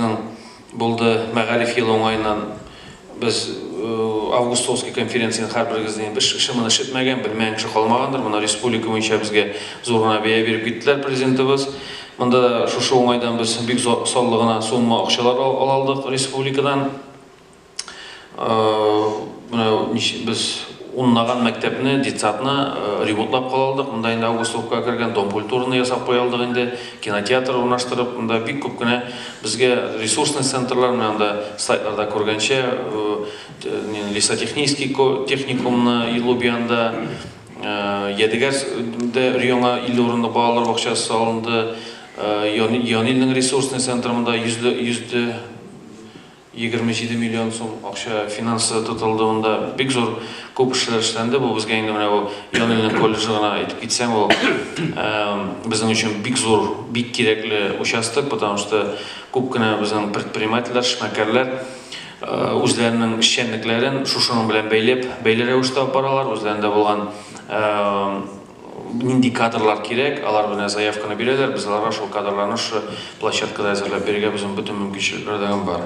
безнең булды мәгариф елы уңаеннан без Августовский конференцияне һәрберегезнең кеше моны ишетмәгән, белмәгән кеше калмагандыр. Моны республика буенча безгә зур гына бәя биреп киттеләр президентыбыз. Монда да шушы уңайдан без бик саллы гына сумма акчалар ала алдык республикадан. Менә без унлаган мәктәпне, детсадны ремонтлап кала алдык. Монда инде Августовка кергән дом культураны ясап куя алдык инде, кинотеатр урнаштырып, монда бик күп кенә безгә ресурсный центрлар, менә анда слайдларда күргәнчә, лесотехнический техникумны Илубиянда, Ядегәрдә өр-яңа 50 урынлык балалар бакчасы салынды. Янилнең ресурсный центры монда 127 миллион сум акча финансы тотылды монда. Бик зур күп эшләр эшләнде. Бу безгә инде менә бу Янилнең колледжы гына әйтеп китсәң, ул безнең өчен бик зур, бик кирәкле участок, потому что күп кенә безнең предпринимательләр, эшмәкәрләр үзләренең эшчәнлекләрен шушының белән бәйләп, бәйле рәвештә алып баралар, үзләрендә булган нинди кадрлар кирәк, алар менә заявканы бирәләр, без аларга шул кадрларны шушы площадкада әзерләп бирергә безнең бөтен мөмкинчелекләр дә бар.